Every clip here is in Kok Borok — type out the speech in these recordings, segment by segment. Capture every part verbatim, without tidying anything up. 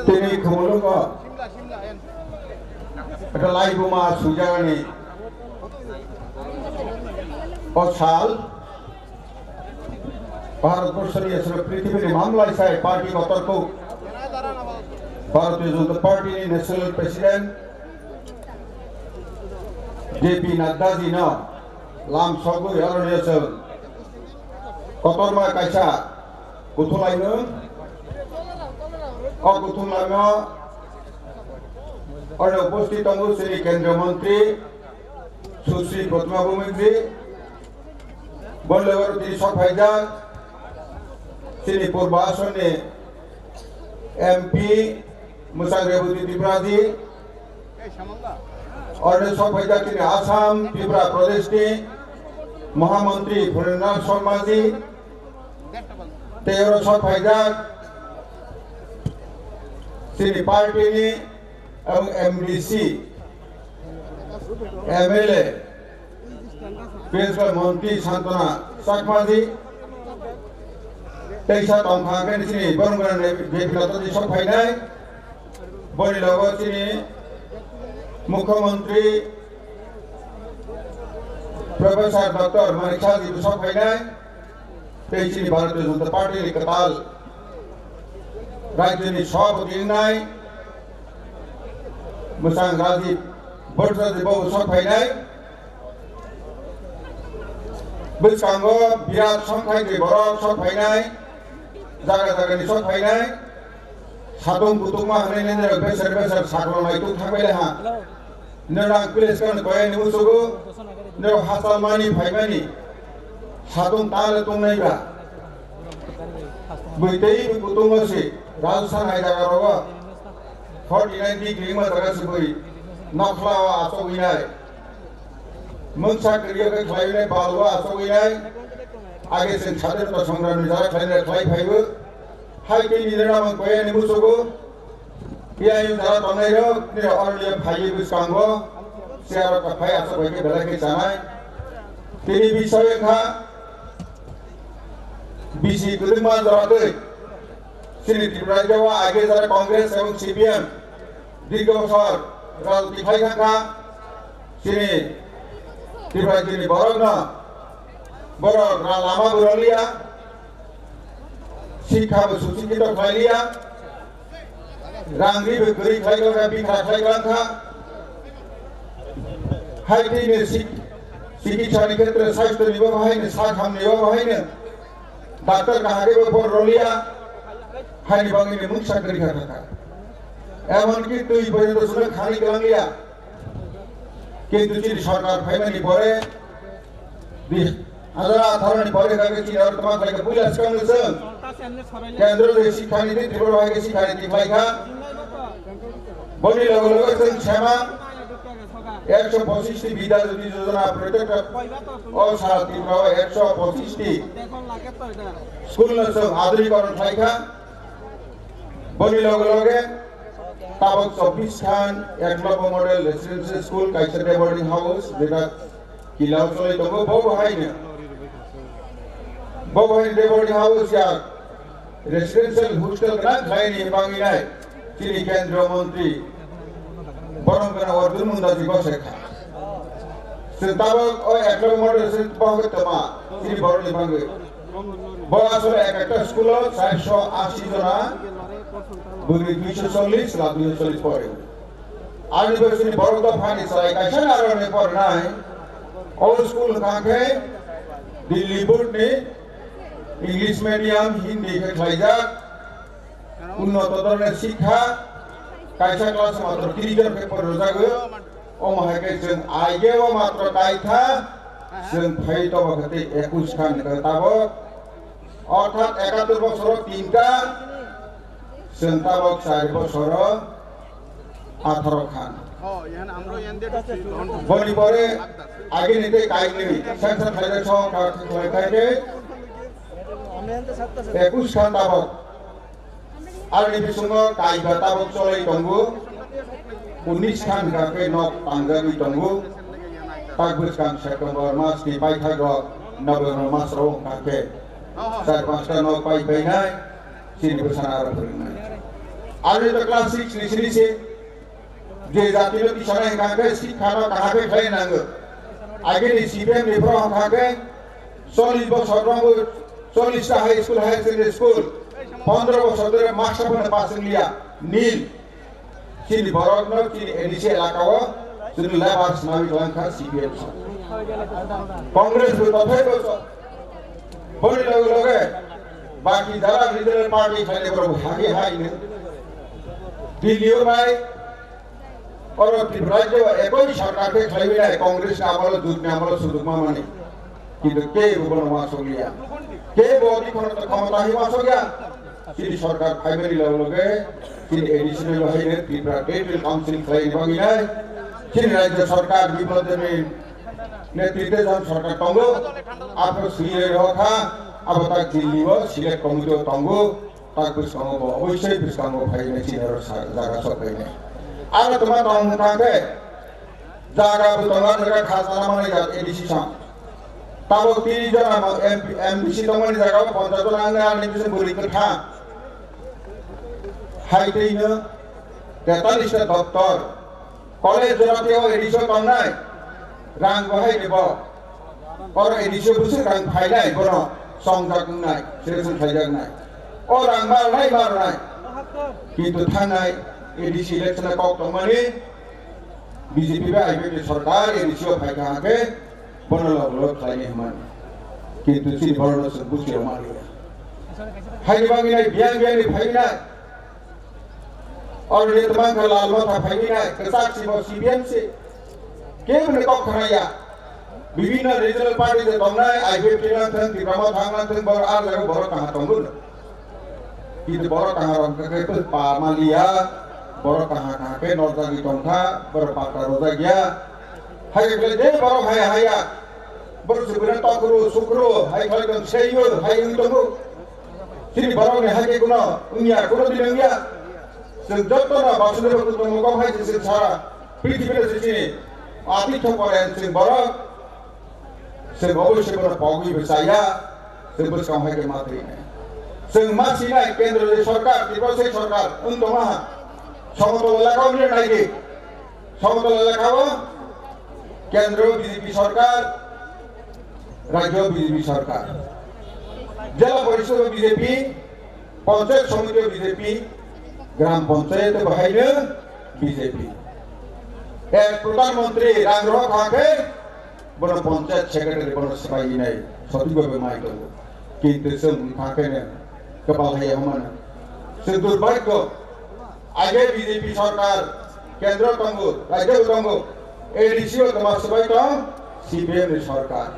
Tini khumulungo eta laibuma sujagani o sal Bharatborsoni aswk prithibini mamlai sai party kotorkuk Bharatiya Janata Party ni National President J P Nadda ji no lam sogwi aroni aswk kotorma kaisa kuthulaino. O kuthulaino oro upasthit tongo chini Kendriya Mantri Sushri Pratibha Bhowmik ji, boni loge oro tini sok phaijak chini Purba Asonni M P Mwchang Reboti Tripura ji, oro sok phaijak chini Assam Tripura Pradesh ni Mahamantri Phurendranath Sharma ji, tei oro sok phaijak chini party ni M D C, M L A, Principal Mantri Santana Chakma ji, teisa tongkha khe chini borok rok ni bebak twi sok phainai, boni logo chini Mukhyamantri Professor Doctor Manik Saha ji bo sok phainai, tei chini Bharatiya Janata Party ni kwtal Rajyoni Sabhapati wngnai Mwchang Rajiv Bhattacharya bo sok phainai. Bwskango birat songkhaini borok sok phainai, jaga jagani sok phainai. Satung kutung ma hwnwi nini rok beser beser sakno naituk thangbai le ha. Nini rang ples kan koyani musugo, nini rok hachal mani phaimani. Satung tale tungnai ba. Bwtwi kutung si Rajasthan hai jaga rogo forty nine degree ma jaga si bwi nokhla o asogwi nai. Mungsa kwrwi khe khlaiwi nai, bal o asogwi nai. Age chwng sadhirata songramni jara khlainai khlai phaibo. Hai tei nini rang koyani musugo. Tiyani jara tongnai rok, nini oroni phaiwi bwskango. Siya rok phai asok bai khe belai khe chanai. Tini bisai wngkha bisi kwdwkma jora twi. Chini Tripura rajyo o age jara Congress ebong C P M dirgho bosor rajniti khlai thangkha. Chini Tripura rajyoni borokno borok ra lama bo rwliya, sikha bo susikito khlailiya, rang ri bo kwrwi khlai kha, bikha khlai kha. Hai tini sik-, sikitsa ni khetre, sasthyo ni bo bahai ni, sak ham ni bo bahai ni. Doctor kaham khe bo por roliya, hani bangwi ni mungsa kwrwi kha kha. Emon ki twi porjonto suno khani kwlangliya. Kintu chini sarkar phaimani pore, di, hazar atharo ni pore kha khe chini aro tama khlai kha puila swkang no chwng. Kendro de sikha ni di, Tripura bai khe sikha ni di khlai kha. Boni logo logo chwng sema ekso pochish ti Bidya Jyoti Jojona protekta o sara Tripura o ekso pochish ti school no chwng adurikoron khlai kha. Boni loge loge tabok chobbish khan Eklavya Model Residential School kaisa day boarding house, jeta Kila o cholai tongo, bo bo haino, bo bo haino day boarding house ya residential hostel gwnang khlaini bangwi nai chini Kendriya Mantri borom gwnang Arjun Munda ji bo se kha. Chwng tabok o Eklavya Model Residential bo hwnkhe toma chini borokni bangwi. Bo asole ek ekta school o charsho ashi jona, bwrwi duisho chollish, chwla duisho chollish pore. Ani bo chini borok dophani chwrai kaisa narwkni porinai. O school hwnkha khe Delhi board ni English medium, Hindi khe khlaijak. Unnoto dhoroner sikha, kaisa class matro tris jon khe porijago. Omo hai khe chwng aige o matro kaitha, chwng phai tobo khe tei ekush khan khe tabok. Orthat ekattor bosoro tinta, chwng tabok char bosoro atharo khan. Boni pore agini tei kainwi sansa khaijak song kha khlai khai khe ekush khan tabok. Aroni bisingo kaiba tabok cholai tongo. Unis khan hwnkha khe nok tangjagwi tongo. Tak bwskang September mas ni paithak rok November mas rok hwnkha khe char panchta nok pai painai, chini bwsano aro phwrwngnai. Ani to class six ni sini se je jati no tisana hingka ke sikha no kaha ke khlai nango. Age ni C P M ni pro hingka ke chollish bosor rongo, chollish ta high school, higher secondary school, pondro bosor dore master phone pass liya, nil. Chini borok no chini A D C elaka o chini lebar swnamwi tong kha C P M sa. Congress bo tophai bo so. Boni loge loge baki jara regional party thani borok hagi hai ne. Delhi o bai oro Tripura rajyo ekoi sarkar khe khlaiwi nai Congress ni amolo, jut ni amolo, suduk ma mani. Kintu ke bo bono ma sokliya. Ke bo di kono to khomota hi ma sokya. Chini sarkar phaimani loge loge chini A D C ni bahai ne Tripura Territorial Council khlai ni bagwi nai. Chini rajyo sarkar Biplab Debni netritwe jang sarkar tongo. Aphro sui roi rokha, abo tak Delhi o select committee o tongo. Tak bwskango bo oboisoi bwskango phainai chini oro sa-, jaga sok phainai. Aro tongma tong thang khe jaga bo tongo, jaga khajna manai jak A D C sam. Tabok tini jora mo M P, M D C tongmani jaga o ponchash jona wngya ani bising bwrwi kwthang. Hai twi no tetalista doptor. College jora tei o A D C o tongnai, rang bo hai ni bo. Oro A D C o bwswk rang phainai, bono chongjak wngnai, selection khlaijak wngnai. O rang malnai, malnai. Kintu thangnai A D C election o kok tongmani B J P bai I P F ni sarkar A D C o phaikha hake bono log log khlainai hwnmani. Kintu chini borokno chwng buchirok manliya. Haini bagwi nai biyang biyang ni phainai. Already twmang kha lal motha phainai, kwchak si bo C P M si. Kebo ni kok khna ya. Bibhinno regional party je tongnai, I P F T lang thang, Tipra Motha lang thang, bor ar jaga borok kaha tongo. Kintu borok kaha rok khe pa maliya, borok kaha kaha khe norjagwi tongkha, borok patta rojak ya. Hai khe je borok hai hai ya. Borok sibina tokru, sukru, hai khlai tong, seiyur, hai wng tongo. Chini borokni hakhe kuno wngya, kuno din wngya. Chwng jotono Basudeva Kutumbakam hai se chwng sara prithibino se chini atitho pore chwng borok. Chwng oboisoi bono pogwi bo chaya, chwng bwskang hai khe ma thwinai. Chwng ma sinai kendro ni sarkar, Tripura sai sarkar wng tongma ha. Somotol elaka wngya nai di. Somotol elaka o kendro B J P sarkar, rajyo B J P sarkar. Jela porishod B J P, panchayat samiti B J P, gram panchayat bahaino B J P. Ek pradhan mantri rang rohor kha khe bono panchayat secretary bono swbai nai sothik bhabe mai tongo. Kintu chwng wngkha khe kwpal hai hamano. Chwng durbhagyo, age B J P sarkar, kendro tongo, rajyo tongo, A D C o toma swbai tong C P M ni sarkar.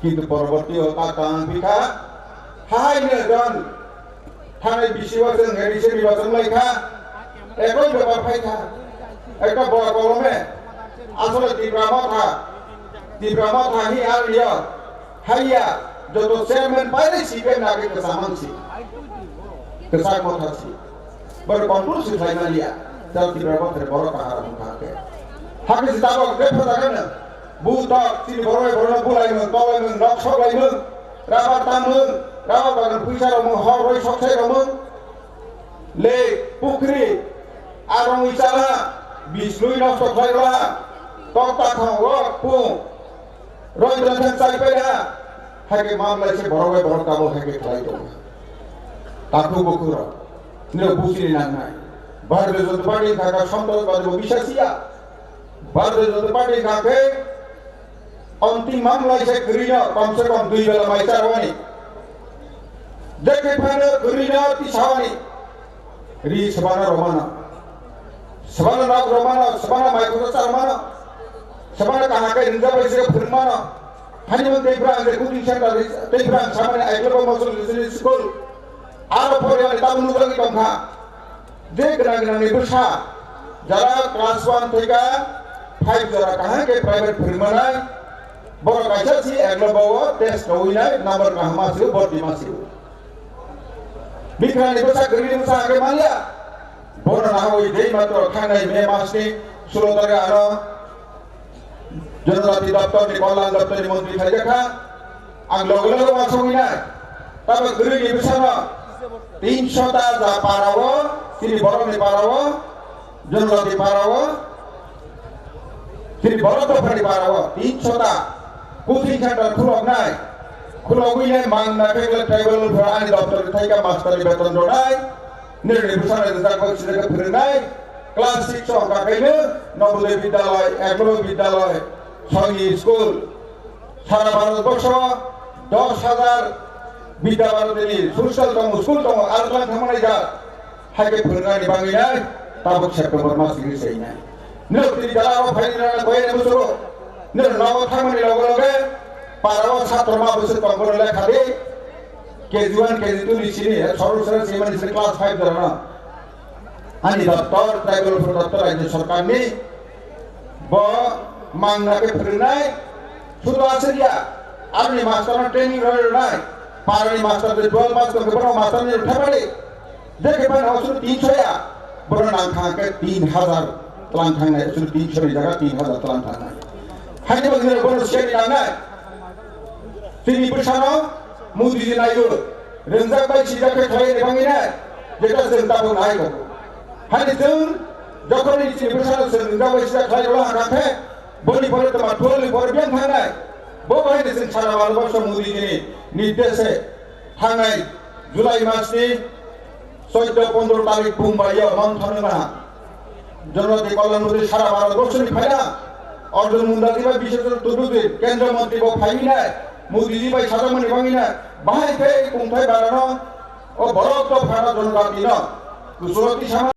Kintu poroborti o ta tang bikha, hai ne don, thanai bisi o chwng A D C nirbachon lai kha, ekoi bepar phai kha, ekta bor kolome, asole Tipra Motha, Tipra Motha hi ar yo, Haiya, joto chairman bai C P M ni age kwchangma si. Kwchangma tha si. Boro control si khlai maliya. Jati boro thre boro kahar mung kha khe. Hakhe si tabok bepha jaga no. Bu tok, chini boro bai boro no bulai mung, tolai mung, nok sok lai mung. Rabar tam mung, rabar bagan puisa rok mung, hor roi sok sai rok mung. Lake, pukri, arong wi chala, bisnui nosto khlai rwla, tokta thong rok pung, roi rwla thang chai pai ha, hai khe mamlai se borok bai borok tabok hai khe khlai tongo. Takhuk bukhuk rok, nini buchini nangnai. Bharatiya Janata Party kha kha Santrasbadi bo bisasiya. Bharatiya Janata Party kha khe Antim mamlai se kwrwino komse kom dui bela mai charwani. Jekhe phano kwrwino tisawani. Ri swbana romano. Swbana nok romano, swbana mai kusa charwmano. Swbana kaham khe ringjak bai se phwrwngmano. Hani mon tei brang je coaching center tei brang samani Aiklaba Mosol School. Aro phoriani tabuk nukjagwi tongkha. Je gwnang gwnangni bwsa, jara class one theka five jora kaham khe private phwrwngmanai, borok kaisa si eklo bao test rwinai, number kaham ma sio, bordi ma sio. Bikhrani bwsa, kwrwini bwsa hake manya. Bono nahawi dei matro thangnai May masni sulo targa ano Jonojati doptor ni, Kalyan doptor ni montri khlaijak kha. Ang loge loge uansugwi nai. Tamo kwrwi ni bwsano tinsho ta ja para o Chini borokni parao, Jonjati parao, chini borok dophani parao tinsho ta coaching center khuloknai. Khulogwi nai mangna khe tribal welfare ani doptor thaika master ni beton rwnai. Nini bwsano rijak bai sida khe phwrwngnai. Class six o hwnkha khaino Navodaya Vidyalaya, Eklavya Vidyalaya, Sanghi School. Sara Bharat borsho dos hajar Vidya Bharati ni social tongo, school tongo, ar lang thangmani jak. Hai khe phwrwngnani bagwi nai tabuk September mas ni sai nai. Nirok tini jala o phai nirok na koyani musugo. Nirok nogo thangmani loge loge para o satro ma bwswk tong bono lekha di. K G one, K G two ni sini, eh, sorok sara sini mani sini class five jora no. Ani doptor, tribal welfare doptor, rajya sarkar ni bo mangna khe phwrwngnai, sudu aswk ya, aroni master no training rwi rwnai, parani master de twelve pass tong khe bono master ni thepari, je khe bai no suru tinsho ya, bono nang thang khe tin hajar tlang thangnai, suru tinsho ni jaga tin hajar tlang thangnai. Haini bagwi bono siyani nangnai. Chini bwsano Modi ji naio, rwngjak bai sijak khe khlai ni bangwi nai, jeta chwng tabuk nai kho. Hani chwng jokhon ni chini bwsano chwng rwngjak bai sijak khlai rwla hwnkha khe, boni pore toma twelve ni pore biyang thangnai. Bo bai ni chwng sara Bharat borsho Modi ji ni nirdeshe thangnai July mas ni Chauda pondro tarik Bumbai o mangthano na Janajati Kalyan Mantri sara Bharat borso ni phaina Arjun Munda ji bai Bishwajit Turu ji Kendra Mantri bo phaiwi nai, Modi ji bai sajamani bangwi nai, bahai khe kungthai barano o borok to phano Janajati no kusuroti sama